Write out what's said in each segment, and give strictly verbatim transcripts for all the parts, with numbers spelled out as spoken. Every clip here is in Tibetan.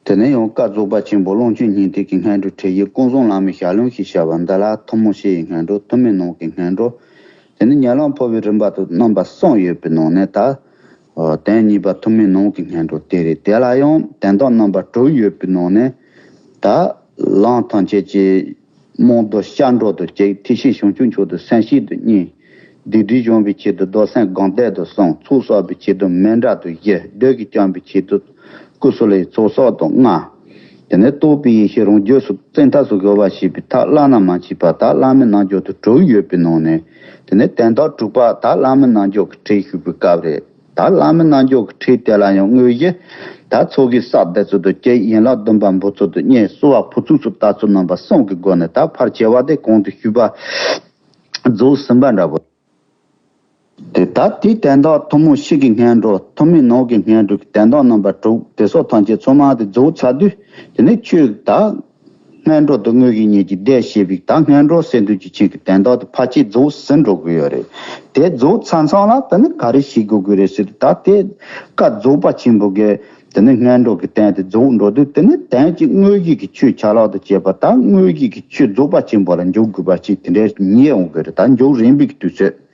དེ་ནས་ཡང་བཀའ་རྫོགས་པ་ཆེན་པོ་ཀློང་ཆེན་སྙིང་ཐིག་གི་སྔོན་འགྲོའི་ཁྲིད་ཡིག་ཀུན་བཟང་བླ་མའི་ཞལ་ལུང་ཞེས་བྱ་བ་འདི་ལ་ཐུན་མོང་བཤད་པའི་སྔོན་འགྲོ། ཐུན་མིན་སྣང་བའི་སྔོན་འགྲོ། དེ་ནས་ཉམས་ལེན་འཕོ་བའི་རིམ་པ་དང་རྣམ་པ་གསུམ་ཡོད་པའི་ནང་ནས་ད། དོན་གཉིས་པ་ཐུན་མིན་སྣང་བའི་སྔོན་འགྲོ་དེ་རེད། དེ་ལ་ཡང་དོན་དག་རྣམ་པ་དྲུག་ཡོད་པའི་ནང་ནས་ད། ལམ་ཐམས་ཅད་ཀྱི་རྨང་རྡོ་ཤར་འགྲོ་དང་གཅིག་ཐེག་ཆེན་བྱང་ཆུབ་མཆོག་ཏུ་སེམས་བསྐྱེད་དང་གཉིས། སྡིག་སྒྲིབ་སྦྱོང་བའི་ཆེད་དུ་རྡོར་སེམས་སྒོམ་བཟླས་དང་གསུམ། ཚོགས་བསགས་པའི་ཆེད་དུ་མཎྜལ་དང་བཞི། བདུད་ཀྱིས་བསྐྱངས་པའི་ཆེད་དུ་ཀུ་སུ་ལའི་ཚོགས་བསགས་དང་ལྔ། དེ་ནས་རྟོགས་པའི་ཡེ་ཤེས་རང་རྒྱུད་སུ་བཙན་ཐབས་སུ་དགོས་པ་ཞེས་པའི་ཐབས་བླ་ན་མ་མཆིས་པ་ད་བླ་མའི་རྣལ་འབྱོར་དུ་དྲུག་ཡོད་པའི་ནང་ནས། དེ་ནས་དོན་དག་དྲུག་པ་ད་བླ་མའི་རྣལ་འབྱོར་གྱི་ཁྲིད་ཞུ་བའི་སྐབས་རེད། ད་བླ་མའི་རྣལ་འབྱོར་གྱི་ཁྲིད་དེ་ལ་ཡང་དངོས་གཞི་ད་ཚོགས་ཀྱི་བསགས་བཟླས་ཚུལ་དུ་སྐྱེ་ཡན་ལག་བདུན་པ་འབུལ་ཚུལ་དུ་གཉེར། གསོལ་བ་ཕུར་ཚུགས་སུ་བཏབ་ཚུལ་རྣམ་པ་གསུམ་གྱི་སྒོ་ནས་ད་ཕལ་ཆེ་བ་དེ་གོང་དུ་ཞུས་པ་རྫོགས་ཟིན་པ་འདྲ་པོ། དེ་ད་དེའི་དོན་དག་ཐུན་མོང་གཤིས་ཀྱི་སྔོན་འགྲོ། ཐུན་མིན་སྣང་གི་སྔོན་འགྲོ་གི་དོན་དག་རྣམ་པ་དྲུག་དེ་སོགས་ཐམས་ཅད་ཚང་མ་དེ་རྫོགས་ཚར་དུས། དེ་ནས་ཆོས་ད་སྔོན་འགྲོ་དང་དངོས་གཞི་གཉིས་ཀྱི་བདེ་ཞེས་པའི་ད་སྔོན་འགྲོ་ཟེར་དུས་ཀྱི་ཆོས་ཀྱི་དོན་དག་དེ་ཕལ་ཆེར་རྫོགས་ཟིན་འགྲོ་གི་ཡོད་རེད། དེ་རྫོགས་ཚར་མཚམས་ལ་དེ་ནི་ག་རེ་ཞིག་དགོས་ཀྱི་རེད་ཟེར་དུས། ད་དེ་བཀའ་རྫོགས་པ་ཆེན་པོ་གི་དེ་ནི་སྔོན་འགྲོ་གི་དོན་དེ་རྫོགས་འགྲོ་དུས། དེ་ནི་དོན་གྱི་དངོས་གཞི་གི་ཆོས་ཆ་ལག་དང་བཅས་པ་ད་དངོས་གཞི་གི་ཆོས་རྫོགས་པ་ཆེན་པོ་ལ་འཇུག་དགོས་པ་ཞིག་དེ་འདྲའི་རྙེད་འོང་གི་རེད། ད་འཇུག་རན་པའི་དུས་ཚོད།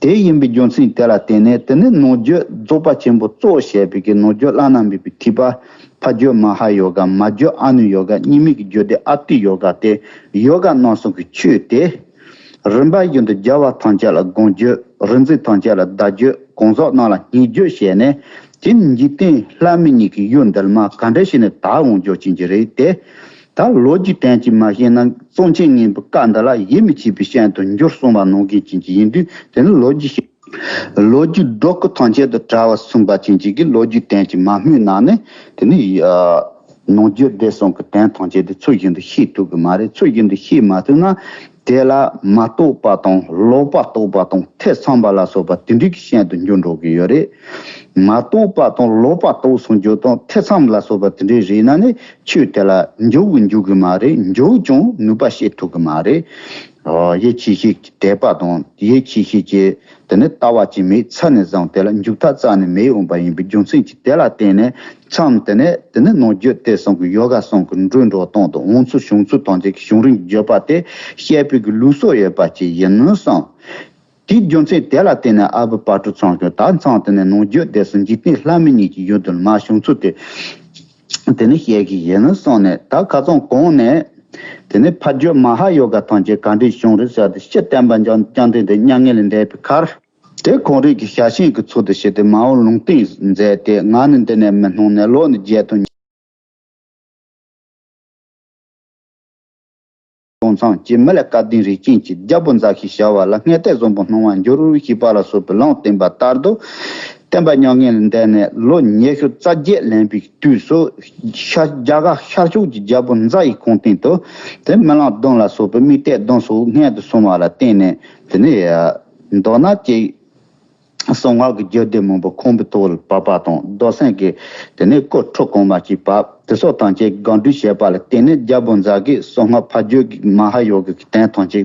དེ་ཡིན་པའི་རྒྱུ་མཚན་དེ་ལ་བརྟེན་ནས་དེ་ནི་ནང་རྒྱུད་རྫོགས་པ་ཆེན་པོ་གཙོ་བྱས་པའི་གི་ནང་རྒྱུད་བླ་ན་མེད་པའི་ཐེག་པ་ཕ་རྒྱུད་མ་ཧཱ་ཡོ་ག། མ་རྒྱུད་ཨ་ནུ་ཡོ་ག། གཉིས་སྨན་གྱི་རྒྱུད་སྡེ་ཨ་ཏི་ཡོ་ག་སྟེ། ཡོ་ག་རྣམ་གསུམ་གྱི་ཆོས་དེ། རིམ་པ་བཞིན་དུ་རྒྱལ་བ་ཐམས་ཅད་ལ་དགོངས་རྒྱུ། རིག་འཛིན་ཐམས་ཅད་ལ་བཟླ་རྒྱུ། གང་ཟག་རྣམས་ལ་སྙིང་རྗེ་བྱས་ནས་དེ་འཇིག་རྟེན་ལྷ་མི་གཉིས་ཀྱི་ཡུལ་འདིར་མ་ག་འདྲ་བྱས་ནས་དར་འོང་རྒྱུ་ཅན་གྱི་རེད་དེ། ད་ལོ་རྒྱུས་དོན་གྱིས་མ་ཤེས་ན་གཙང་ཆེན་ངེས་པའི་བཀའ་འདི་ལ་ཡིད་མི་ཆེས་པའི་སྤྱན་དུ་འགྱུར་གསུངས་པ་ནང་བཞིན་ཅན་གྱི་ཡིན་དུས། དེ་ནི་ལོ་རྒྱུས་ཤེས། ལོ་རྒྱུས་སྒྲོ་སྐུར་ཐམས་ཅད་དུ་བྲལ་བ་གསུངས་པ་ཅན་གྱི་གི་ལོ་རྒྱུས་དོན་གྱིས་མ་སྨོས་ན་ནི་དེ་ནི་ནང་རྒྱུད་སྡེ་གསུམ་གྱི་དོན་ཐམས་ཅད་དེ་ཚུལ་བཞིན་དུ་ཤེས་ཐུབ་ཀྱི་མ་རེད། ཚུལ་བཞིན་དུ་ཤེས་མ་ཐུབ་ན། དེ་ལ་མ་རྟོགས་པ་དང་ལོག་པར་རྟོག་པ་དང་ཐེ་ཚོམ་པ་ལ་སོགས་པ་དེ་འདྲའི་གི་སྤྱན་དུ་འགྱུར་འགྲོ་གི་ཡོད་རེད། མ་རྟོགས་པ་དང་ལོག་པར་རྟོག་སོང་རྒྱུ་དང་ཐེ་ཚོམ་ལ་སོགས་པ་དེ་འདྲའི་རེད་ན་ནི་ཆོས་དེ་ལ་འཇུག་གི་འཇུག་གི་མ་རེད། འཇུག་ཀྱང་ནུས་པ་བྱེད་ཐུབ་ཀྱི་མ་རེད། ཡིད་ཆེས་ཤིག་གི་དད་པ་དང་ཡིད་ཆེས་ཤིག་གི་དེ་ནི་ལྟ་བ་ཅིག་མེད་ཚར་ནས་བཟུང་དེ་ལ་འཇུག་ཐབས་རྩ་ནས་མེད་འོང་པ་ཡིན་པའི་རྒྱུ་མཚན་གྱིས་དེ་ལ་བརྟེན་ནས། མཚམས་དེ་ནས་དེ་ནས་ནང་རྒྱུད་སྡེ་གསུམ་གྱི་ཡོ་ག་གསུམ་གྱི་འགྲོས་འགྲོ་སྟངས་དང་འོང་ཚུལ་བྱུང་ཚུལ་དང་བཅས་ཀྱི་བྱུང་རིམ་གྱི་བརྗོད་པ་དེ་བཤད་པའི་གི་ལུགས་སྲོལ་ཡོད་པ་ཅིག་ཡིན་ནོ་བསམ། དེའི་རྒྱུ་མཚན་དེ་ལ་བརྟེན་ནས་ཨ་བུ་དཔལ་སྤྲུལ་ཚང་ཀྱང་ད་མཚམས་དེ་ནས་ནང་རྒྱུད་སྡེ་གསུམ་འཇིག་རྟེན་ལྷ་མི་གཉིས་ཀྱི་ཡུལ་དུ་མ་བྱུང་ཚུལ་དེ་དེ་ནས་བཤད་ཀྱི་ཡིན་ནོ་བསམ་ནས། ད་ཁ་སང་གོང་ནས་དེ་ནས་ཕ་རྒྱུད་མ་ཧཱ་ཡོ་ག་ཐམས་ཅད་ག་འདྲས་བྱུང་རེད་ཟེར་ཏེ། སྤྱིར་བསྟན་པ་འཇམ་དཔལ་དཔལ་ལྡན་འདས་མྱ་ངན་ལས་འདས་པའི་ཁར། དེ་ཁོང་རང་གི་ཞལ་ཆེམས་ཀྱི་ཚུལ་དུ་བྱས་ཏེ་མ་འོངས་ལུང་བསྟན་མཛད་དེ། ང་ནི་འདི་ནས་མི་སྣང་ནས། ལོ་ནི་བརྒྱད་དང་གོང་མཚམས་ཀྱི་མི་ལ་སྐལ་ལྡན་རིགས་ཅན་གྱི་རྒྱལ་པོ་མཛའ་ཞིག་བྱ་བ་ལ་སྔས་བསྟན་བཟང་པོ་སྣང་བར་འགྱུར་ཞེས་པ་ལ་སོགས་པའི་ལུང་བསྟན་པ་ལྟར་དུ། སྟོན་པ་མྱ་ངན་ལས་འདས་ནས་ལོ་ཉི་ཤུ་རྩ་བརྒྱད་ལོན་པའི་དུས་སུ། ཤར་རྒྱ་གར་ཤར་ཕྱོགས་ཀྱི་རྒྱལ་པོ་མཛའ་ཡི་ཁང་སྟེང་དུ་དེ་རྨི་ལམ་བདུན་ལ་སོགས་པའི་དམིགས་གཏད་བདུན་སོགས་སྔོན་དུ་སོང་བ་ལ་བརྟེན་ནས། དེ་ནས་མདོར་ན་ཅིག་གསང་སྔགས་ཀྱི་རྒྱུད་སྡེ་མང་པོ་ཁང་པའི་ཐོག་ལ་བབས་པ་དང་། རྡོར་སེམས་ཀྱི་དེ་ནས་སྐུ་ཁྲི་གོང་མ་ཅིག་བབས། དེ་སོགས་ཐམས་ཅད་དགག་སྒྲུབ་བྱས་པ་ལ་བརྟེན་ནས་རྒྱལ་པོ་མཛའ་གིས་གསང་སྔགས་ཕ་རྒྱུད་ཀྱི་མ་ཧཱ་ཡོ་གའི་དོན་ཐམས་ཅད་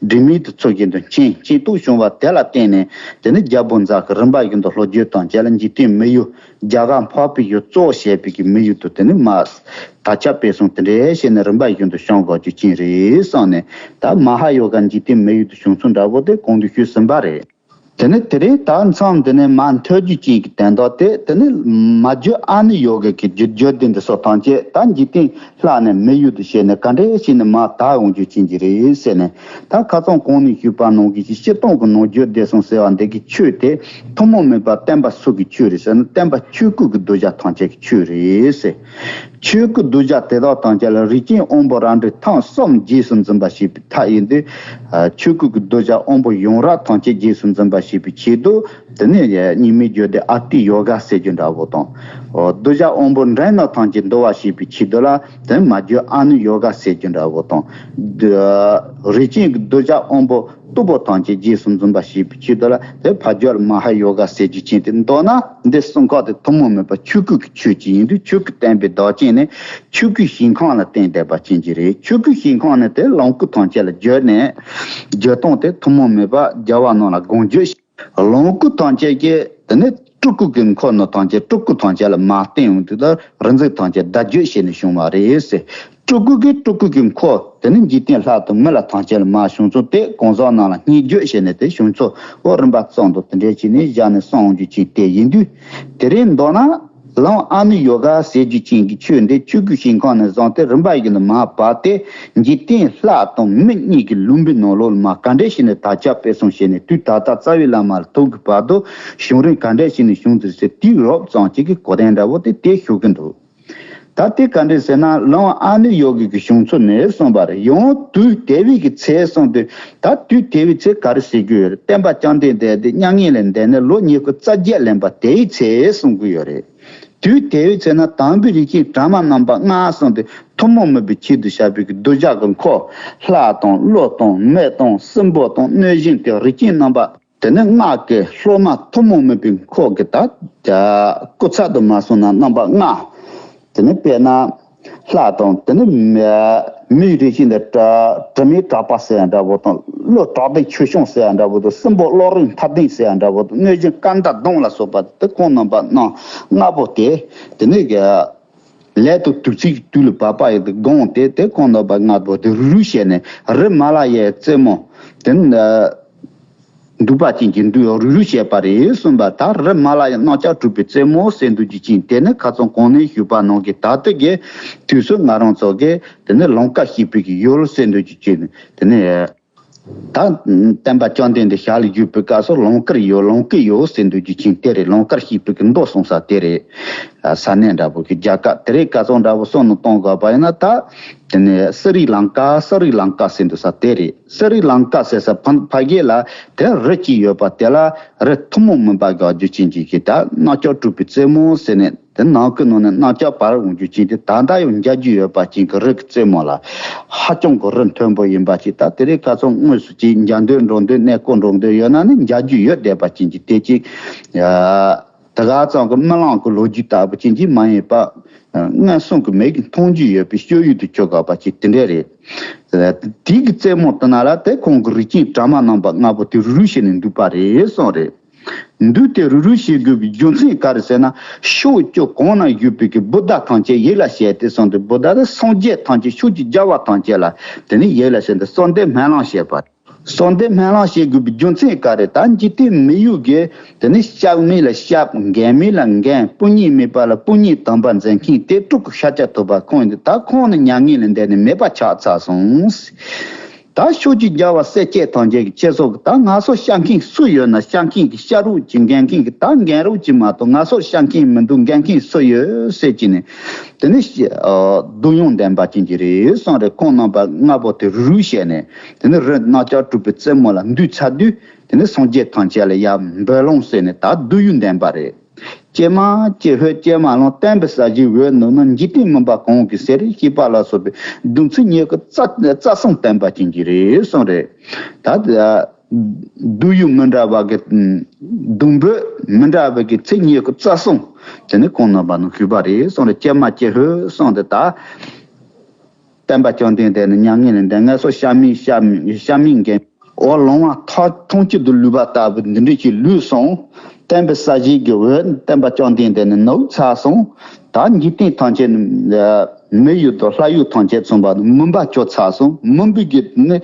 སྒྲིབ་མེད་དུ་ཚུལ་བཞིན་དུ་མཁྱེན། མཁྱེན་རྟོགས་བྱུང་བ་དེ་ལ་བརྟེན་ནས། དེ་ནས་རྒྱལ་པོ་མཛའ་གིས་རིམ་པ་བཞིན་དུ་ལྷོ་རྒྱུད་ཐམས་ཅད་ལ་འཇིག་རྟེན་མི་ཡུལ་རྒྱ་གར་འཕགས་པའི་ཡུལ་གཙོ་བྱས་པའི་གི་མི་ཡུལ་དུ་དེ་ནས་མ་དར་ཁྱབ་སྤེལ་གསུམ་དེ་འདྲ་བྱས་ནས་རིམ་པ་བཞིན་དུ་བྱུང་དགོས་རྒྱུ་ཅན་རེད་བསམ་ནས། ད་མ་ཧཱ་ཡོ་ག་འཇིག་རྟེན་མི་ཡུལ་དུ་བྱུང་ཚུལ་འདྲ་པོ་དེ་གོང་དུ་ཞུས་ཟིན་པ་རེད། དེ་ནས་དེ་རིང་ད་མཚམས་འདི་ནས་མར་མཐོ་རྒྱུ་ཅན་གྱི་དོན་དག་དེ། དེ་ནས་མ་རྒྱུད་ཨ་ནུ་ཡོ་ག་གི་རྒྱུད་རྒྱུད་སྡེ་འདི་སོགས་ཐམས་ཅད་ད་འཇིག་རྟེན་ལྷ་ནས་མི་ཡུལ་དུ་བྱས་ནས་ག་འདྲས་བྱས་ནས་མར་དར་འོང་རྒྱུ་ཅན་གྱི་རེད་ཟེར་ནས། ད་ཁ་སང་གོང་ནས་ཞུས་པ་ནང་བཞིན་གྱི་སྤྱིར་བཏང་གི་ནང་རྒྱུད་སྡེ་གསུམ་ཟེར་བ་འདི་གི་ཆོས་དེ་ཐུན་མོང་མིན་པ་བསྟན་པ་སུ་གི་ཆོས་རེད་ཟེར་ན། བསྟན་པ་ཆོས་སྐུ་གི་གདུལ་བྱ་ཐམས་ཅད་ཀྱི་ཆོས་རེད་ཟེར། ཆོས་སྐུ་གདུལ་བྱ་དེ་དག་ཐམས་ཅད་ལ་རིགས་ཅན་དབང་པོ་རབ་འབྲིང་ཐེག་གསུམ་རྗེས་སུ་འཛིན་པ་ཞེས་པའི་ཐབས་ཡིན་ཏེ། ཆོས་སྐུ་གི་གདུལ་བྱ་དབང་པོ་ཡོངས་གྲགས་ཐམས་ཅད་རྗེས་སུ་འཛིན་པ་ཞེས་པའི་ཆེད་དུ། དེ་ནས་གཉིས་སྨན་རྒྱུད་སྡེ་ཨ་ཏི་ཡོ་ག་ཟེར་རྒྱུ་འདྲ་བོ་དང་། གདུལ་བྱ་དབང་པོ་འབྲིང་ནག་ཐམས་ཅད་འདུལ་བ་ཞེས་པའི་ཆེད་དུ་ལ་དེ་མ་རྒྱུད་ཨ་ནུ་ཡོ་ག་ཟེར་རྒྱུ་འདྲ་བོ་དང་། རིགས་ཅན་གྱི་གདུལ་བྱ་དབང་པོ་སྟུག་པོ་ཐམས་ཅད་རྗེས་སུ་འཛིན་པ་ཞེས་པའི་ཆེད་དུ་ལ་དེ་ཕ་རྒྱུད་མ་ཧཱ་ཡོ་ག་ཟེར་རྒྱུ་ཅན་དེ། མདོར་ན་འདི་གསུམ་ཀ་དེ་ཐུན་མོང་མིན་པ་ཆོས་སྐུ་གི་ཆོས་ཅིག་ཡིན་དུས། ཆོས་སྐུ་བསྟན་པའི་བདག་ཅན་ནི་ཆོས་སྐུའི་ཞིང་ཁམས་ལ་བརྟེན་བསྡད་པ་ཅན་གྱི་རེད། ཆོས་སྐུའི་ཞིང་ཁམས་ནི་དེ་ལོངས་སྐུ་ཐམས་ཅད་ལ་བརྗོད་ནས། བརྗོད་སྟངས་དེ་ཐུན་མོང་མིན་པ་རྒྱལ་བ་རྣམས་ལ་དགོངས་བརྗོད། ལོངས་སྐུ་ཐམས་ཅད་ཀྱི་དེ་ནི་ སྤྲུལ་སྐུ་གི་འཁོར་ནི་ཐམས་ཅད་སྤྲུལ་སྐུ་ཐམས་ཅད་ལ་མར་བསྟན་ཡོང་དུས། ད་རིག་འཛིན་ཐམས་ཅད་བརྡ་བརྒྱུད་བྱས་ནས་བྱུང་བ་རེད་ཟེར། སྤྲུལ་སྐུ་གིས་སྤྲུལ་སྐུ་གི་འཁོར་དེ་ནི་འཇིག་རྟེན་ལྷ་དང་མི་ལ་ཐམས་ཅད་ལ་མར་བྱུང་ཚུལ་དེ་གང་ཟག་རྣམས་ལ་བསྙེན་བརྒྱུད་བྱས་ནས་དེ་བྱུང་ཚུལ་འོ་རིམ་པ་གསུམ་དུ་དེ་འདྲ་བྱས་ནས་བཞག་ནས་གསུངས་རྒྱུ་ཅིག་དེ་ཡིན་དུས། དེ་རིང་མདོར་ན་ལམ་ཨ་ནུ་ཡོ་ག་ཟེར་རྒྱུ་ཅན་གྱི་ཆོས་འདི་ཆོས་སྐུའི་ཞིང་ཁམས་ནས་བཟུང་སྟེ་རིམ་པ་བཞིན་དུ་མར་བབས་ཏེ། འཇིག་རྟེན་ལྷ་དང་མི་གཉིས་ཀྱི་ལུང་པའི་ནང་ལོགས་ལ་མར་ག་འདྲ་བྱས་ནས་དར་ཁྱབ་སྤེལ་གསུམ་བྱས་ནས་དུས་ད་ལྟ་རྩ་བའི་བླ་མ་ལ་ཐུག་གི་བར་དུ་བྱུང་རིམ་ག་འདྲ་བྱས་ནས་བྱུང་ཚུལ་ཟེར། དུས་རབས་ཙམ་ཅིག་གི་གོ་དོན་འདྲ་བོ་དེ་དེ་ཞུ་གི་འདུག་ད་དེ་ག་འདྲ་ཟེར་ན། ལམ་ཨ་ནུ་ཡོ་ག་གི་བྱུང་ཚུལ་ནས་གསུངས་པ་རེད། ཡང་དུས་དལ་བའི་གི་ཚེ་གསུངས་དུས། ད་དུས་དལ་བའི་ཚེ་ག་རེ་ཟེར་རྒྱུ་ཡོད་རེད། སྟོན་པ་བཅོམ་ལྡན་འདས་དེ་མྱ་ངན་ལས་འདས་ནས་ལོ་ཉི་ཤུ་རྩ་བརྒྱད་ལོན་པ་དེའི་ཚེ་གསུང་གི་ཡོད་རེད། དུས་དལ་བའི་ཚེ་ན་དམ་པའི་རིགས་ཅན་གྲངས་མེད་རྣམ་པ་ལྔ་གསུངས་ཏེ། ཐུན་མོང་མིན་པའི་ཆེད་དུ་བཤད་པའི་གི་གདུལ་བྱ་གི་འཁོར། ལྷ་དང་ཀླུ་དང་མི་དང་སྲིན་པོ་དང་གནོད་སྦྱིན་དེ་རིགས་ཅན་རྣམ་པ། དེ་ནི་སྔགས་ཀྱི་སློབ་མ་ཐུན་མོང་མིན་པའི་འཁོར་གྱི་ད་སྐུ་ཚབ་ཏུ་མ་སོང་ན་རྣམ་པ་ལྔ། དེ་ནི་དཔེར་ན་ལྷ་དང་། དེ་ནི་མི་མིའི་རིགས་ཅན་དེ་དྲི་དྲི་མེད་གྲགས་པ་ཟེར་ཡང་འདྲ་བོ་དང་། ཀླུ་བྲག་སྟེང་ཆོས་སྐྱོང་ཟེར་ཡང་འདྲ་བོ་དང་། སྲིན་པོ་གློག་རིན་མཐའ་སྟེང་ཟེར་ཡང་འདྲ་བོ་དང་། གནོད་སྦྱིན་སྐར་མདའ་གདོང་ལ་སོགས་པ་དེ་ཁོང་རྣམ་པ་རྣམ་ལྔ་པོ་དེ། དེ་ནི་ལས་དང་དུག་ཚིག་དུག་ལ་བབ་པ་ཡི་དེ་དགོངས་ཏེ། དེ་ཁོང་རྣམ་པ་ལྔ་པོ་དེ་རུལ་རུལ་བྱས་ནས་རི་མ་ལ་ཡའི་རྩེ་མོ་དེ་ནི། འདུག་པ་ཅན་གྱི་འདུག་རུལ་རུལ་བྱས་པ་རེད་གསུངས་པ། ད་རི་མ་ལ་ཡ་རྣམ་བཅད་གྲུབ་པའི་རྩེ་མོ་ཟེར་འདུག་རྒྱུ་ཅན་དེ་ནི་ཁ་སང་གོང་ནས་ཞུས་པ་ནང་གི་ད་ལྟ་གི་དུས་སུ་ང་རང་ཚོ་གི་དེ་ནི་ལང་ཀར་གཤེགས་པའི་གི་ཡུལ་ཟེར་འདུག་རྒྱུ་ཅན། དེ་ནི་ད་སྟོན་པ་བཅོམ་ལྡན་འདས་ཞལ་ལ་བཞུགས་པའི་སྐབས་སུ་ལང་ཀར་ཡུལ། ལང་ཀའི་ཡུལ་ཟེར་འདུག་རྒྱུ་ཅན་དེ་རེད། ལང་ཀར་གཤེགས་པའི་གི་མདོ་གསུངས་ས་དེ་རེད། ས་གནས་འདྲ་པོ་གི་རྒྱ་གར་དེ་རིང་ཁ་སང་འདྲ་པོ་བསམ་བློ་གཏོང་དགོས་པ་ཡིན་ན། ད་དེ་ནི་སི་རི་ལང་ཀ། སི་རི་ལང་ཀ་ཟེར་འདུག་ས་དེ་རེད། སི་རི་ལང་ཀ་ཟེར་ས་ཕ་ཕ་གི་ལ་དེ་རི་གཅིག་ཡོད་པ་དེ་ལ་རི་ཐུན་མོང་མིན་པ་དགག་རྒྱུ་ཅན་གྱི་གི་ད་རྣམ་བཅད་གྲུབ་པའི་རྩེ་མོ་ཟེར་ནས། དེ་ནང་ཁུལ་ནང་ནས་རྣམ་བཅད་བར་འོང་རྒྱུ་ཅན་དེ་ད་ལྟ་ཡང་མཇལ་རྒྱུ་ཡོད་པ་ཅན་གྱི་རི་གི་རྩེ་མོ་ལ་ཧ་ཅང་གི་རི་མཐོན་པོ་ཡིན་པ་ཅིག་ད་དེ་རིང་ཁ་སང་དངོས་སུ་ཅིག་མཇལ་འདོད་འགྲོ་འདོད་གནས་སྐོར་འགྲོ་འདོད་ཡོད་ན་ནི་མཇལ་རྒྱུ་ཡོད་བསྡད་པ་ཅན་གྱི་དེ་ཅིག་ཡ། དེ་ག་ཙམ་གྱི་རྨི་ལམ་གྱི་ལོ་རྒྱུས་ལྟ་བུ་ཅན་གྱི་མ་ཡིན་པ། མངོན་སུམ་གྱི་མིག་གིས་མཐོང་རྒྱུ་ཡོད་པའི་སྤྱོད་ཡུལ་དུ་གྱུར་དགོས་པ་ཅིག་དེ་འདྲ་རེད། དེའི་གི་རྩེ་མོ་དེ་ན་ལ་དེ་ཁོང་གི་རིགས་ཅན་གྲངས་མེད་རྣམ་པ་ལྔ་པོ་དེ་རུལ་རུལ་བྱས་ནས་འདུག་པ་རེད་གསུངས་རེད། འདུག་དེ་རུལ་རུལ་བྱེད་དགོས་པའི་རྒྱུ་མཚན་ག་རེ་ཟེར་ན། ཕྱོགས་བཅུ་གང་ན་བཞུགས་པའི་གི་བུདྡྷ་ཐམས་ཅད་ཡིད་ལ་བྱས་ཏེ་གསུངས་ཏེ། བུདྡྷ་དེ་སངས་རྒྱས་ཐམས་ཅད་ཕྱོགས་ཀྱི་རྒྱལ་བ་ཐམས་ཅད་ལ་དེ་ནི་ཡིད་ལ་བྱས་ཏེ་གསོལ་འདེབས་སྨོན་ལམ་བྱས་པ། གསོལ་འདེབས་སྨོན་ལམ་བྱེད་དགོས་པའི་རྒྱུ་མཚན་ག་རེ། ད་འཇིག་རྟེན་མི་ཡུལ་གྱི་དེ་ནི་སྐྱབས་མེད་ལ་སྐྱབས། མགོན་མེད་ལ་མགོན། སྤུན་ཉེ་མེད་པ་ལ་སྤུན་ཉེ་དམ་པ་མཛད་མཁན་དེ་སྤྲུལ་སྐུ་ཤཱཀྱ་ཐུབ་པ་ཁོང་ཡིན་དུས། ད་ཁོང་ནི་མྱ་ངན་ལས་འདས་ནས་མེད་པ་ཆགས་ཚར་སོང་། ད་ཕྱོགས་ཀྱི་རྒྱལ་བ་སྲས་བཅས་ཐམས་ཅད་ཀྱི་ཁྱེད་ཚོ་གི་ད་ང་ཚོ་བཤད་མཁན་སུ་ཡོད་ན། བཤད་མཁན་གྱི་བཤད་རོགས་ཀྱི་འགན་མཁན་གྱི་ད་འགན་རོགས་ཀྱི་མ་གཏོགས་ང་ཚོ་བཤད་མཁན་མི་འདུག་འགན་མཁན་སུ་ཡོད་ཟེར་གྱི་ནས། དེ་ནི་ཨ་སྡུག་ཡོང་ལྡན་པ་ཅན་གྱི་རེད་གསུངས་རེད། ཁོང་རྣམ་པ་ལྔ་པོ་དེ་རུལ་རུལ་བྱས་ནས། དེ་ནི་རི་རྣམ་བཅད་གྲུབ་པའི་རྩེ་མོ་ལ་འདུས་ཚར་དུས། དེ་ནི་སངས་རྒྱས་ཐམས་ཅད་ལ་ཡར་འབུལ་ལོང་ཟེར་ནས་ད་སྡུག་ཡུས་ལྡན་པ་རེད། ཀྱེ་མ་ཀྱེ་ཧོ་ཀྱེ་མ་ལོ། སྟོན་པའི་ས་གཞིའི་འོད་ནུབ་ན། འཇིག་རྟེན་མུན་པ་གང་གིས་སེལ། ཞེས་པ་ལ་སོགས་པའི་སྡོམ་ཚིག་ཉི་ཤུ་རྩ་རྩ་གསུམ་བསྟན་པ་ཅན་གྱི་རེད་གསུངས་རེད། ད་སྡུག་ཡུས་མི་འདྲ་བ་གི་སྡོམ་འབོད་མི་འདྲ་བ་གི་ཚིག་ཉི་ཤུ་རྩ་གསུམ་དེ་ནི་ཁོང་རྣམ་པ་ནང་ཞུས་པ་རེད་གསུངས་རེད། ཀྱེ་མ་ཀྱེ་ཧོ་གསུངས་ཏེ་ད། སྟོན་པ་བཅོམ་ལྡན་འདས་ནི་མྱ་ངན་ལས་འདས། ང་ཚོ་བཤད་མིན་བཤད་མིན་བཤད་མིན་འགན། འོ་ལོང་བ་ཐ་ཐང་གཅིག་ཏུ་ལུས་པ་ལྟ་བུ་འདི་འདྲ་ཞིག་ལུས་སོང་། སྟོན་པའི་ས་གཞིའི་གི་འོད་སྟོན་པ་བཅོམ་ལྡན་འདས་ནི་ནུབ་ཚར་སོང་། ད་འཇིག་རྟེན་ཐམས་ཅད་ནི་མི་ཡུལ་དང་ལྷ་ཡུལ་ཐམས་ཅད་མཚུངས་པ་ནི་མུན་པ་གྱུར་ཚར་སོང་། མུན་པའི་གི་ནི་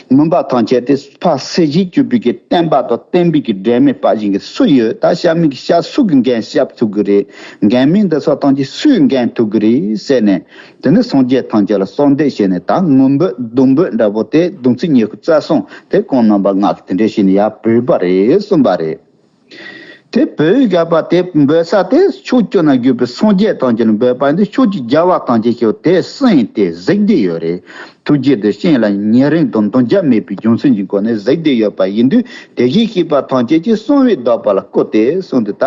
མུན་པ་ཐམས་ཅད་དེ་ཕར་སེལ་བྱེད་གྱུར་པའི་གི་བསྟན་པ་དང་བསྟན་པའི་གི་འབྲལ་མེད་པ་ཞིག་གི་སུ་ཡོད། ད་བཤད་མིན་གི་བཤད་སུ་གི་འགན་བཤད་ཐུབ་གི་རེད། འགན་མེད་འདི་ཚོ་ཐམས་ཅད་སུས་འགན་ཐུབ་གི་རེད་ཟེར་ནས། དེ་ནས་སངས་རྒྱས་ཐམས་ཅད་ལ་གསོལ་འདེབས་བྱས་ནས་ད་ངུ་འབོད་སྡུག་འབོད་འདྲ་པོ་དེ་སྡོམ་ཚིག་ཉི་ཤུ་རྩ་གསུམ་དེ་ཁོང་རྣམ་པ་ལྔ་གིས་དེ་འདྲ་བྱས་ནས་ཡར་བོས་པ་རེད་གསུངས་པ་རེད། དེ་བོས་བཞག་པ་དེ་འབོད་ས་དེ་ཕྱོགས་བཅུ་ན་བཞུགས་པའི་སངས་རྒྱས་ཐམས་ཅད་ལ་འབོད་པ་འདི་ཕྱོགས་ཀྱི་རྒྱལ་བ་ཐམས་ཅད་ཞུ་དེ་གསུངས་ཏེ་གཟིགས་བསྡད་ཡོད་རེད། ཐུགས་རྗེ་དེ་གཤེན་ལ་ཉེ་རིང་དང་འདོན་ཆ་མེད་པའི་རྒྱུ་མཚན་གྱི་སྒོ་ནས་གཟིགས་བསྡད་ཡོད་པ་ཡིན་དུས། དེ་བཞིན་གཤེགས་པ་ཐམས་ཅད་ཀྱིས་གསང་བའི་བདག་པོ་ལ་བསྐུར་ཏེ་གསུངས་ཏེ། ད་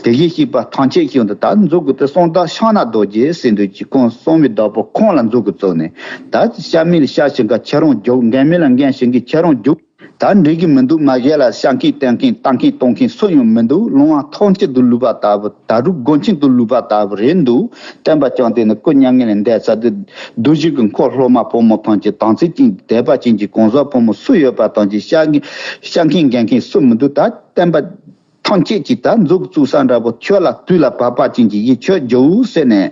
དེ་བཞིན་གཤེགས་པ་ཐམས་ཅད་ཀྱིས་ད་མཛོད་ཀྱི་དེ་གསང་བདག་ཕྱག་ན་རྡོ་རྗེ་ཟེར་འདུག་ཅིག་ཁོང་གསང་བའི་བདག་པོ་ཁོང་ལ་མཛོད་ཀྱི་བཙུགས་ནས། ད་བཤད་མིན་ལ་བཤད་བྱེད་མཁན་ཁྱེད་རང་རྒྱུགས། འགན་མེད་ལ་འགན་བྱེད་མཁན་ཁྱེད་རང་རྒྱུགས། ད་འགྲིག་གི་མི་འདུག་མ་གཞི་ལ་བཤད་མཁན་བསྟན་མཁན་བལྟ་མཁན་གཏོང་མཁན་སུ་ཡང་མི་འདུག་ལོང་བ་ཐང་ཆེན་དུ་ལུས་པ་ལྟ་བུ། ད་རུང་སྒོ་ཆེན་དུ་ལུས་པ་ལྟ་བུ་རེད་འདུག་སྟོན་པ་བཅོམ་ལྡན་འདས་སྐུ་མྱ་ངན་ལས་འདས་ཚར་དུས། གདུལ་བྱའི་གི་འཁོར་སློབ་མ་ཕོ་མོ་ཐམས་ཅད་དམ་ཚིག་ཅན་དད་པ་ཅན་གྱི་གང་ཟག་ཕོ་མོ་སུ་ཡོད་པ་ཐམས་ཅད་བཤད་མཁན་བཤད་མཁན་འགན་མཁན་སུ་མི་འདུག་ད་སྟོན་པ། ཐམས་ཅད་ཀྱིས་ད་མཛུབ་བཙུགས་ས་འདྲ་པོ། ཁྱོད་ལ་དུས་ལ་བབ་པ་ཅན་གྱི་ཡིད་ཁྱོད་འཇུག་ཟེར་ནས།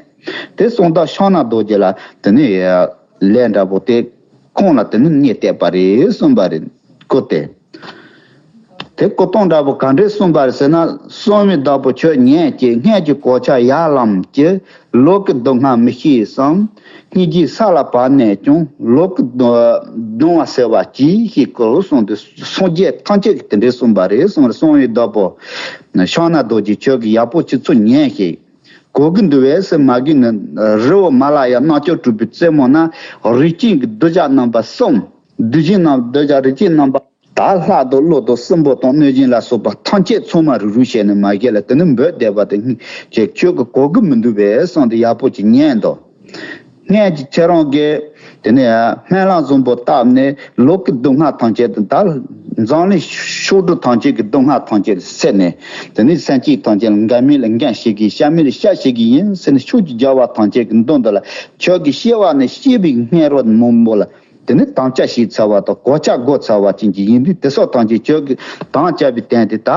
དེ་གསང་བདག་ཕྱག་ན་རྡོ་རྗེ་ལ་དེ་ནས་ལན་འདྲ་པོ་དེ་ཁོང་ལ་དེ་ནས་སྙད་བཏབ་པ་རེད་གསུངས་པ་རེད། སྐུ་དེ། དེ་སྐུ་གཏོང་འདྲ་པོ་ག་འདྲས་གསུངས་པ་རེད་ཟེར་ན། གསང་བའི་བདག་པོ་ཁྱོད་ཉོན་ཅིག། སྔོན་གྱི་གོ་ཆ་ཡར་ལངས་ཀྱི། ལོག་གི་སྡུག་བསྔལ་མི་ཤེས་སམ། སྙིང་རྗེ་ས་ལ་བབས་ནས་ཀྱང་། ལོག་གི་སྡུག་སྡུག་བསྔལ་སེལ་བ་ཅིག་ཤེས་དགོས་གསུངས་ཏེ། སངས་རྒྱས་ཐམས་ཅད་ཀྱིས་དེ་འདྲས་གསུངས་པ་རེད་གསུངས་རེད། གསང་བའི་བདག་པོ་ཕྱག་ན་རྡོ་རྗེ་ཁྱོད་ཀྱིས་ཡག་པོ་ཅིག་ཚུར་ཉོན་ཞིག། གོ་གི་འདུག་པས་ཟེར། མ་གི་ནི་རི་བོ་མ་ལ་ཡ་རྣམ་ལྕགས་གྲུབ་པའི་རྩེ་མོ་ན། རིགས་ཅན་གྱི་གདུལ་བྱ་རྣམ་པ་གསུམ། གདུལ་བྱ་རྣམ་གདུལ་བྱ་རིགས་ཅན་རྣམ་པ། ད་ལྷ་དང་ཀླུ་དང་སྲིན་པོ་དང་གནོད་སྦྱིན་ལ་སོགས་པ་ཐམས་ཅད་ཚང་མ་རུག་རུག་བྱས་ནས་མ་གི་ལ་དེ་ནི་འབོད་བསྡད་པ་དེ། ཁྱེད་ཁྱོད་ཀྱིས་གོ་གི་མི་འདུག་པས་གསུངས་ཏེ་ཡག་པོ་ཅིག་ཉན་དང་། སྔོན་གྱི་ཁྱེད་རང་གིས་དེ་ནས་སྨན་བླ་བཟང་པོ་བཏབ་ནས། ལོག་གི་སྡུག་བསྔལ་ཐམས་ཅད་དང་། ད་འཛམ་གླིང་ཕྱོགས་བསྒྲིགས་ཐམས་ཅད་ཀྱི་སྡུག་བསྔལ་ཐམས་ཅད་སེལ་ནས། དེ་ནས་སེམས་ཅན་ཐམས་ཅད་ལ། འགལ་མེད་ལ་འགལ་བྱེད་ཀྱི། གཤགས་མེད་ལ་གཤགས་བྱེད་ཀྱི་ཡིན་ཟེར་ནས། ཕྱོགས་ཀྱི་རྒྱལ་བ་ཐམས་ཅད་ཀྱི་མདུན་དུ་ལ། ཁྱོད་ཀྱིས་སྐྱེ་བ་ནས་སྐྱེ་བའི་སྔ་རོལ་མང་པོ་ལ། དེ་ནས་དམ་བཅའ་བྱས་ཚར་བ་དང་། གོ་ཆ་བགོས་ཚར་བ་ཅན་གྱི་ཡིན་དུས། དེ་སོགས་ཐམས་ཅད་ཁྱོད་ཀྱིས་དམ་བཅའ་བའི་དོན་དེ་ད་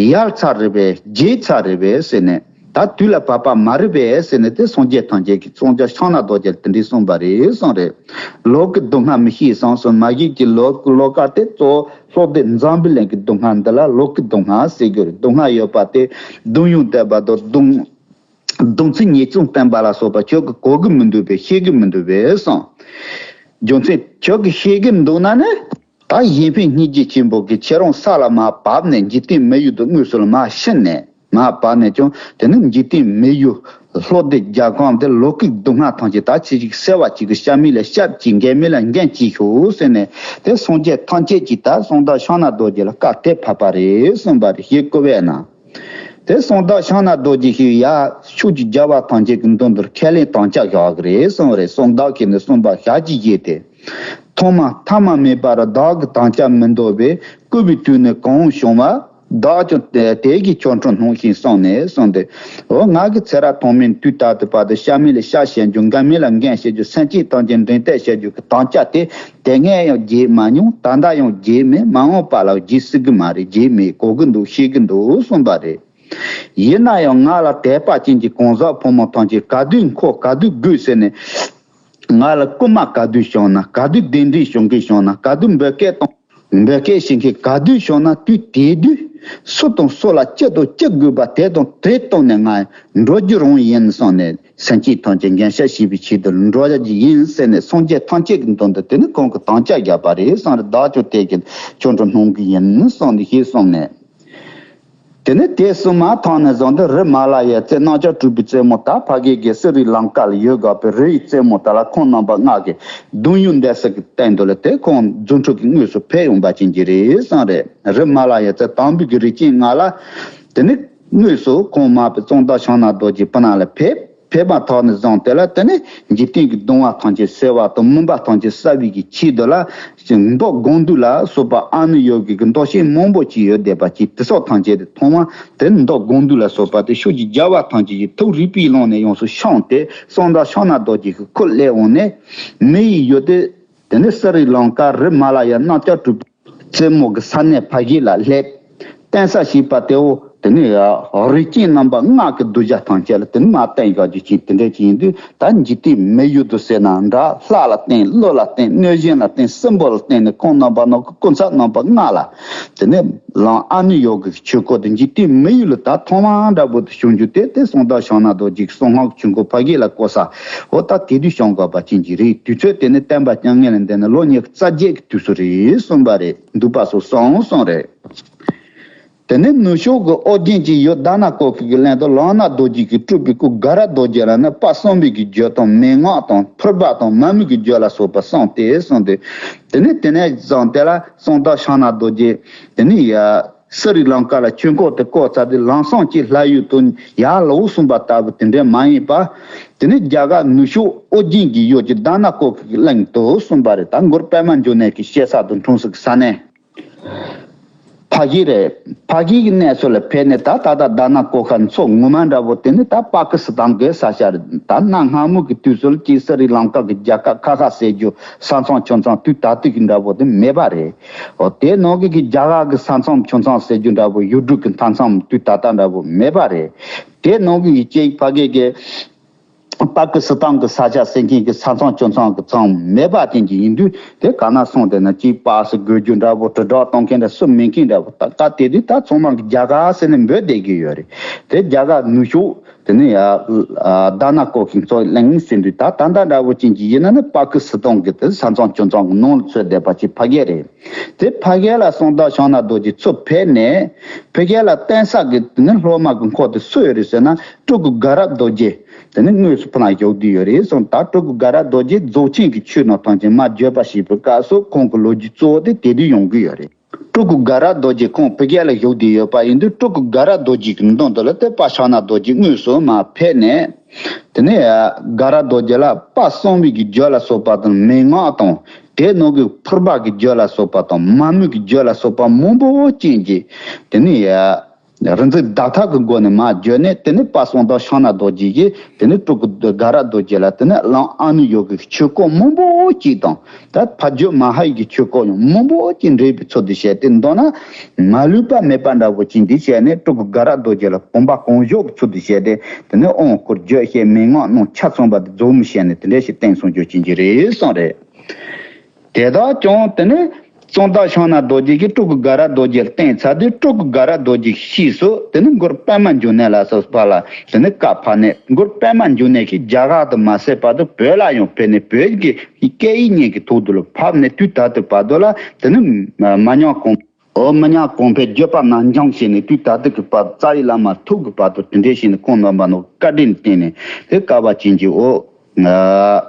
ཡལ་ཚར་རེད་པས། བརྗེད་ཚར་རེད་པས་ཟེར་ནས། ད་དུས་ལ་བབ་པ་མ་རེད་པས་ཟེར་ནས། དེ་སངས་རྒྱས་ཐམས་ཅད་ཀྱིས་གསང་བདག་ཕྱག་ན་རྡོ་རྗེ་ལ་དེ་འདྲས་གསུངས་པ་རེད་གསུངས་རེད། ལོག་གི་སྡུག་བསྔལ་མི་ཤེས་སམ་གསུངས། མ་གི་གི་ལོག་ལོག་ཀ་དེ་གཙོ་བོ་ལྷོ་སྡེ་འཛམ་བུའི་གླིང་གི་སྡུག་བསྔལ་འདི་ལ་ལོག་གི་སྡུག་བསྔལ་ཟེར་གྱི་རེད། སྡུག་བསྔལ་ཡོད་པ་དེ་སྡུག་བསྔལ་བསྟན་པ་དང་སྡུག་སྡུག་ཚིག་ཉེས་ཚིག་བསྟན་པ་ལ་སོགས་པ་ཁྱོད་ཀྱིས་གོ་གི་མི་འདུག་པས། ཤེས་གི་མི་འདུག་པས་གསུངས། རྒྱུ་མཚན་ཁྱོད་ཀྱིས་ཤེས་གི་འདུག་ན་ནི། ད་གཞན་ཕན་སྙིང་རྗེ་ཆེན་པོ་གིས་ཁྱེད་རང་ས་ལ་མར་བབས་ནས། འཇིག་རྟེན་མི་ཡུལ་དུ་དངོས་སུ་ལ་མར་ཕྱིན་ནས། མར་བབས་ནས་ཀྱང་དེ་ནི་འཇིག་རྟེན་མི་ཡུལ་ལྷོ་སྡེ་རྒྱ་གང་དེ་ལོག་གི་སྡུག་བསྔལ་ཐམས་ཅད་ད་ཅི་ཞིག་སེལ་བ་ཅིག་གི། གཤགས་མེད་ལ་གཤགས་ཅིག། འགལ་མེད་ལ་འགལ་ཅིག་ཤོག་ཟེར་ནས། དེ་སངས་རྒྱས་ཐམས་ཅད་ཀྱིས་ད་གསང་བདག་ཕྱག་ན་རྡོ་རྗེ་ལ་བཀའ་དེ་ཕབ་པ་རེད་གསུངས་པ་རེད། ཞེས་སྐུ་བས་ན། དེ་གསང་བདག་ཕྱག་ན་རྡོ་རྗེ་ཞིག་ཡར་ཕྱོགས་ཀྱི་རྒྱལ་བ་ཐམས་ཅད་ཀྱི་མདུན་དུ་ཁས་ལེན་དམ་བཅའ་བཞག་གི་རེད་གསུངས་པ་རེད། གསང་བདག་གིས་ནི་གསུངས་པ་ཞལ་གྱིས་བཞེས་ཏེ། ཐོག་མ་ཐ་མ་མེད་པར་བདག་གི་དམ་བཅའ་མི་འདོར་བས། བསྐུལ་བའི་དུས་ནི་གང་བྱུང་བ། བདག་ཀྱང་དེ་དེ་གི་ཆོ་འཕྲུལ་སྣང་ཞིང་གསུངས་ནས་གསུངས་ཏེ། འོ་ང་གིས་ཚེ་རབས་ཐོག་མའི་དུས་ད་ལྟ་བར་དུ་གཤགས་མེད་ལ་གཤགས་བྱེད་རྒྱུ། འགལ་མེད་ལ་འགལ་བྱེད་རྒྱུ། སེམས་ཅན་ཐམས་ཅད་འདྲེན་གཏད་བྱེད་རྒྱུ་གི་དམ་བཅའ་དེ་དེ་སྔ་ཡང་བརྗེད་མ་མྱོང་། ད་ལྟ་ཡང་བརྗེད་མེད། མ་འོངས་པ་ལ་བརྗེད་སྲིད་གི་མ་རེད། བརྗེད་མེད། གོ་གི་འདུག། ཤེས་གི་འདུག་གསུངས་པ་རེད། ཡིན་ན་ཡང་ང་ལ་དད་པ་ཅན་གྱི་གང་ཟག་ཕོ་མོ་ཐམས་ཅད་ག་དུས་འཁོར། ག་དུས་དགོས་ཟེར་ནས། ང་ལ་སྐུལ་མ་ག་དུས་བྱུང་ན། ག་དུས་གདན་འདྲེན་བྱུང་གི་བྱུང་ན། ག་དུས་འབོད་སྐད་གཏོང་། འབོད་སྐད་བྱེད་མཁན་ག་དུས་བྱུང་ན། དུས་དེ་དུས་སུ་དང་སུ་ལ་ཅི་དང་ཅི་དགོས་པ་དེ་དང་དེ་བཏོན་ནས་ང་འགྲོ་རྒྱུ་རང་ཡིན་གསུངས་ནས། སེམས་ཅན་ཐམས་ཅད་འགན་ཤ་ཞིག་པའི་ཆེད་དུ་འགྲོ་རྒྱུ་ཡིན་ཟེར་ནས། སངས་རྒྱས་ཐམས་ཅད་ཀྱི་མདུན་དུ་དེ་ནི་ཁོང་གིས་དམ་བཅའ་བཞག་པ་རེད་གསུངས་རེད། བདག་ཀྱང་དེ་གི་ཆོ་འཕྲུལ་སྣང་གི་ཡིན་གསུངས་ནས་ཞེས་གསུངས་ནས། དེ་ནས་དེ་གསུངས་མ་ཐག་ནས་བཟུང་སྟེ་རི་མ་ལ་ཡའི་རྩེ། རྣམ་ལྕགས་གྲུབ་པའི་རྩེ་མོ། ད་ཕ་གི་གི་སི་རི་ལང་ཀ་ལ་ཡོད་དགོས་པའི་རི་ཡི་རྩེ་མོ་དེ་ལ་ཁོང་རྣམ་པ་ལྔ་གིས་གདུང་ཡུག་འདེད་ས་གི་སྟེང་དུ་ལ་དེ་ཁོང་རྫུ་འཕྲུལ་གྱིས་དངོས་སུ་ཕེབས་ཡོང་པ་ཅན་གྱི་རེད་གསུངས་རེད། རི་མ་ལ་ཡའི་རྩེ་དང་པོའི་གི་རིགས་ཅན་ལྔ་ལ་དེ་ནས་དངོས་སུ་ཁོང་མར་པའི་གཙང་བདག་ཕྱག་ན་རྡོ་རྗེ་སྤུ་ན་ལ་ཕེབས། ཕེབས་མ་ཐག་ནས་བཟུང་སྟེ་ལ་དེ་ནས་འཇིག་རྟེན་གྱི་སྡུག་བསྔལ་ཐམས་ཅད་སེལ་བ་དང་། མུན་པ་ཐམས་ཅད་སེལ་བའི་གི་ཆེད་དུ་ལ་མདོ་དགོངས་འདུས་ལ་སོགས་པ་ཨ་ནུ་ཡོ་གི་གི་མདོ་ཆེན་མང་པོ་ཅིག་ཡོད་བསྡད་པ་ཅིག། དེ་སོགས་ཐམས་ཅད་དེ་ཐོག་མ་དེ་མདོ་དགོངས་འདུས་ལ་སོགས་པ་དེ་ཕྱོགས་ཀྱི་རྒྱལ་བ་ཐམས་ཅད་ཀྱིས་ཐུགས་རིག་པའི་ཀློང་ནས་ཡོངས་སུ་བསྐྱངས་ཏེ། གསང་བདག་ཕྱག་ན་རྡོ་རྗེ་གི་སྐུ་སླེབས་འོང་ནས། མི་ཡི་ཡུལ་དེ་དེ་ནས་སི་རི་ལང་ཀ་རི་མ་ལ་ཡ་རྣམ་ལྕགས་གྲུབ་རྩེ་མོ་གི་ས་གནས་ཕ་གི་ལ་སླེབས། བསྟན་ས་ཞེས་པ་དེའོ། དེ་ནི་རིགས་ཅན་རྣམ་པ་ལྔ་གི་གདུལ་བྱ་ཐམས་ཅད་ལ་དེ་ནི་མར་བསྟན་བཞག་རྒྱུ་ཅིག། དེ་འདྲ་ཅིག་ཡིན་དུས། ད་འཇིག་རྟེན་མི་ཡུལ་དུ་ཟེར་ན་འདྲ། ལྷ་ལ་བརྟེན། ཀླུ་ལ་བརྟེན། གནོད་སྦྱིན་ལ་བརྟེན། སྲིན་པོ་ལ་བརྟེན་ནས་ཁོང་རྣམ་པ་ནང་གི་སྐུ་ཚབ་རྣམ་པ་ལྔ་ལ། དེ་ནས་ལམ་ཨ་ནུ་ཡོ་གི་ཆོས་སྐོར་དེ་འཇིག་རྟེན་མི་ཡུལ་ལ་ད་ཐོག་མ་འདྲ་པོ་དེ་བྱུང་རྒྱུ་དེ། དེ་གསང་བདག་ཕྱག་ན་རྡོ་རྗེ་གི་གསང་སྔགས་ཆོས་འཁོར་ཕ་གི་ལ་བསྐོར་ས། འོ་ད་དེ་དུས་བྱུང་དགོས་པ་ཅན་གྱི་རེད། དུས་ཚོད་དེ་ནི་བསྟན་པ་བསྐྱངས་མཁན་ལ་འདི་ནི་ལོ་ཉི་ཤུ་རྩ་བརྒྱད་ཀྱི་དུས་སུ་རེད་གསུངས་པ་རེད། འདུས་པ་སོགས་གསུངས་གསུངས་རེད། དེ་ནས་ནུབ་ཕྱོགས་ཀྱི་ཨོ་རྒྱན་གྱི་ཡུལ་དྷ་ན་ཀོ་ཀི་གི་གླིང་དུ་ལམ་སྣ་རྡོ་རྗེ་གིས་སྤྲུལ་པའི་སྐུ་དགའ་རབ་རྡོ་རྗེ་ལ་ནི་དཔལ་གསང་བའི་གི་རྒྱུད་དང་། མན་ངག་དང་། ཕུར་པ་དང་། མ་མོའི་གི་རྒྱུད་ལ་སོགས་པ་གསུངས་ཏེ་གསུངས་ཏེ། དེ་ནས་དེ་ནས་བཟུང་སྟེ་ལ་གསང་བདག་ཕྱག་ན་རྡོ་རྗེ་དེ་ནས་ཡ་སི་རི་ལང་ཀ་ལ་ཆོས་འཁོར་དེ་བསྐོར་ཚར་ཏེ། ལམ་སེང་ཅིག་ལྷ་ཡུལ་དུ་ཡར་ལོག་གསུངས་པ་ལྟ་བུ་དེ་འདྲ་མ་ཡིན་པ། དེ་ནས་རྒྱ་གར་ནུབ་ཕྱོགས་ཨོ་རྒྱན་གྱི་ཡུལ་གྱི་དྷ་ན་ཀོ་ཀི་གི་གླིང་དུ་གསུངས་པ་རེད། ད་མགུར་པདྨ་འབྱུང་གནས་ཀྱི་བཤད་ས་དང་འཁྲུངས་ས་གི་ས་གནས། ཕ་གི་རེད། ཕ་གི་གི་གནས་ཚུལ་ལ་ཕེབས་ནས་ད་ད་ལྟ་དྷ་ན་ཀོ་ཁ་མཚོ་ངོ་མ་འདྲ་བོ་དེ་ནི་ད་པ་ཀི་སི་ཐན་གི་ས་ཆ་རེད། ད་གནའ་སྔ་མོ་གི་དུས་སུ་ལ་ཅིག་སི་རི་ལང་ཀ་གི་རྒྱལ་ཁབ་ཁ་ཁ་ཟེར་རྒྱུ་ས་མཚམས་ཆུ་མཚམས་དུས་ད་ལྟ་གི་འདྲ་བོ་དེ་མེད་པ་རེད། འོ་དེ་ནང་གི་གི་རྒྱ་གར་གི་ས་མཚམས་ཆུ་མཚམས་ཟེར་རྒྱུ་འདྲ་བོ་ཡུལ་གྲུ་གི་མཐའ་མཚམས་དུས་ད་ལྟ་འདྲ་བོ་མེད་པ་རེད། དེ་ནང་གི་གི་ཅིག་ཕ་གི་གི་པ་ཀི་སི་ཐན་གི་ས་ཆ་ཟེར་མཁན་གི་ས་མཚམས་ཆུ་མཚམས་གི་མཚམས་མེད་པ་དེ་གི་ཡིན་དུས་དེ་ག་ན་སོང་དེ་ན་ཅིག་པ་སི་དགོས་རྒྱུ་འདྲ་བོ་དྲིལ་བསྒྲགས་གཏོང་མཁན་འདྲ་སུ་མེད་མཁན་འདྲ་བོ་ད་ཀ་དེ་དུས་ད་ཚང་མ་གི་རྒྱ་གར་ཟེར་ནས་འབོད་བསྡད་ཀྱི་ཡོད་རེད། དེ་རྒྱ་གར་ནུབ་ཕྱོགས་དེ་ནི་ཡ་དྷ་ན་ཀོ་ཁའི་མཚོ་གླིང་ཟེར་དུས་ད་ད་ལྟ་འདྲ་བོ་ཅན་གྱི་ཡིན་ན་ནི་པ་ཀི་སི་ཐན་གི་དེ་ས་མཚམས་ཆུ་མཚམས་གི་ནང་ལ་ཚུད་བསྡད་པ་ཅིག་ཕ་གི་རེད། དེ་ཕ་གི་ལ་གསང་བདག་ཕྱག་ན་རྡོ་རྗེ་ཚུར་ཕེབས་ནས་ཕ་གི་ལ་བསྟན་ས་གི་དེ་ནི་སློབ་མ་གི་འཁོར་དེ་སུ་ཡོད་རེད་ཟེར་ན་སྤྲུལ་སྐུ་དགའ་རབ་རྡོ་རྗེ་དེ་ནི་དངོས་སུ་ཕ་ལ་བཞུགས་བསྡད་ཡོད་རེད་གསུངས། ད་སྤྲུལ་སྐུ་དགའ་རབ་རྡོ་རྗེ་རྫོགས་ཆེན་གྱི་ཆོས་རྣམས་ཐམས་ཅད་མར་བརྗོད་པ་ཞེས་པའི་སྐབས་སུ་ཁོང་གི་ལོ་རྒྱུས་གཙོ་བོ་དེ་དེ་དུས་ཡོང་གི་ཡོད་རེད། སྤྲུལ་སྐུ་དགའ་རབ་རྡོ་རྗེ་ཁོང་ཕ་གི་ལ་བཞུགས་བསྡད་ཡོད་པ་ཡིན་དུས་སྤྲུལ་སྐུ་དགའ་རབ་རྡོ་རྗེ་གི་མདུན་དུ་ལ་དེ་པ་ཕྱག་ན་རྡོ་རྗེ་དངོས་སུ་མར་ཕེབས་ནས་དེ་ནས་དགའ་རབ་རྡོ་རྗེ་ལ་པ་གསང་བའི་གི་རྒྱུད་ལ་སོགས་པ་དང་མན་ངག་དང་དེ་ནང་གི་ཕུར་པ་གི་རྒྱུད་ལ་སོགས་པ་དང་མ་རྨོས་ཀྱི་རྒྱུད་ལ་སོགས་པ་མང་པོ་ཅན་གྱི་དེ་ནས་རིག་འཛིན་བརྡ་དག་གི་སྒོ་ནས་མར་བརྗོད་ནས་དེ་ནས་པ་གསང་བདག་ཕྱག་ན་རྡོ་རྗེ་གིས་དེ་ནས་སྤྲུལ་སྐུ་དགའ་རབ་རྡོ་རྗེ་ལ་དེ་ནས་བླམ་ཨ་ནུ་ཡོ་གི་ཆོས་སྐོར་མང་པོ་ཅིག་དང་ད་ཕ་རྒྱུད་མ་ཧཱ་ཡིག་གི་ཆོས་སྐོར་ཡང་མང་པོ་ཅིག་འགྲེལ་པའི་ཚུལ་དུ་བཤད་དེ་མདོར་ན་མ་ལུས་པ་མེད་པ་འདྲ་བོ་ཅིག་འདི་བཤད་ནས་སྤྲུལ་སྐུ་དགའ་རབ་རྡོ་རྗེ་ལ་གོམ་པ་གང་བཞག་གི་ཚུལ་དུ་བཤད་དེ་དེ་ནས་དབང་བསྐུར་རྒྱུད་བཤད་མན་ངག་གནང་ཆ་ཚང་བ་དེ་རྫོགས་མི་བཤད་ནས་དེ་འདྲ་ཞིག་བསྟན་སོང་རྒྱུ་ཅན་གྱི་རེད་གསུངས་རེད། དེ་དག་ཀྱང་དེ་ནི་གསང་བདག་ཕྱག་ན་རྡོ་རྗེ་གིས་སྤྲུལ་སྐུ་དགའ་རབ་རྡོ་རྗེ་ལ་བསྟན་ཚར་དུས་སྤྲུལ་སྐུ་དགའ་རབ་རྡོ་རྗེ་གི་ཕྱིས་སུ་དེ་ནི་མགུར་པདྨ་འབྱུང་གནས་ལ་སོགས་པ་ལ་དེ་ནི་བཀའ་ཕབ་ནས་མགུར་པདྨ་འབྱུང་གནས་ཀྱིས་རྒྱ་གར་དུ་མ་ཟད་བར་དུ་བོད་ལ་ཡང་ཕེབས་ནས་བོད་ཀྱི་སྐད་ཡིག་གཉིས་ཀྱི་ཐོག་ཏུ་ལ་ཕབ་ནས་དུས་ད་ལྟའི་བར་དུ་ལ་དེ་ནི་མ་ཉམས་གོང་འོ་མ་ཉམས་གོང་འཕེལ་བརྗོད་པ་ནང་འགྱངས་བྱས་ནས་དུས་ད་ལྟའི་བར་རྩ་བའི་བླ་མ་ཐུག་གི་བར་དུ་དེ་འདྲས་བྱས་ནས་ཁོང་རྣམ་པ་ནོ་བཀའ་དྲིན་བརྟེན་ནས་དེ་བསྐལ་པ་ཅན་གྱི་འོ།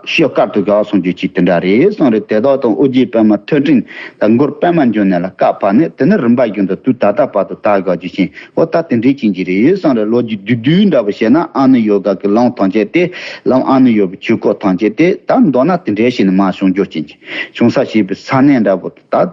ཤོ་དཀར་དུ་དགའ་སོང་རྒྱུ་ཅིག་དེ་འདྲ་རེད་གསུངས་རེད། དེ་དག་དང་ཨོ་རྒྱན་པདྨ་ཐོད་ཕྲེང་དང་མགུར་པདྨ་འབྱུང་གནས་ལ་བཀའ་ཕབ་ནས་དེ་ནི་རིམ་པ་བཞིན་དུ་དུས་ད་ལྟ་བར་དུ་དར་དགའ་རྒྱུ་ཅན་འོ་ད་དེ་འདྲའི་ཅན་གྱི་རེད་གསུངས་རེད། ལོ་རྒྱུས་བསྡུས་བསྡུས་འདྲ་བོ་བཤད་ན་ཨ་ནུ་ཡོ་ག་གི་ལམ་ཐམས་ཅད་དེ་ལམ་ཨ་ནུ་ཡོ་གི་ཆོས་སྐོར་ཐམས་ཅད་དེ་ད་མདོར་ན་དེ་འདྲའི་ཞིག་ནི་མ་བྱུང་རྒྱུ་ཅན་གྱི་བྱུང་ས་ཞེས་པའི་ས་གནས་འདྲ་བོ་ད།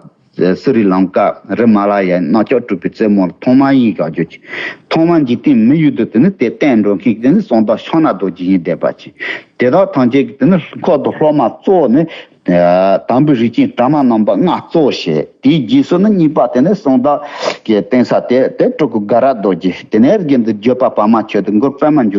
སི་རི་ལང་ཀ་རི་མ་ལ་ཡའི་རྣམ་ཅོག་གྲུབ་པའི་རྩེ་མོར་ཐོག་མ་ཡིན་དགའ་རྒྱུ་ཅིག་ཐོག་མ་འཇིག་རྟེན་མི་ཡུལ་དུ་དེ་ནི་དེ་བསྟན་འགྲོ་མཁན་དེ་ནི་གསང་བདག་ཕྱག་ན་རྡོ་རྗེ་ཡིན་བསྡད་པ་ཅིག་དེ་དག་ཐམས་ཅད་ཀྱི་དེ་ནི་འཁོར་དུ་སློབ་མ་གཙོ་བོ་ནི་དམ་པའི་རིགས་ཅན་གྲངས་མེད་རྣམ་པ་ལྔ་གཙོ་བོ་བྱས། དེའི་རྗེས་སུ་ནི་གཉིས་པ་དེ་ནི་གསང་བདག་གི་བསྟན་ས་དེ་དེ་སྤྲུལ་སྐུ་དགའ་རབ་རྡོ་རྗེ། དེ་ནས་རྒྱུན་དུ་བརྗོད་པ་པདྨ་ཆོས་དང་མགུར་པདྨ་འབྱུང་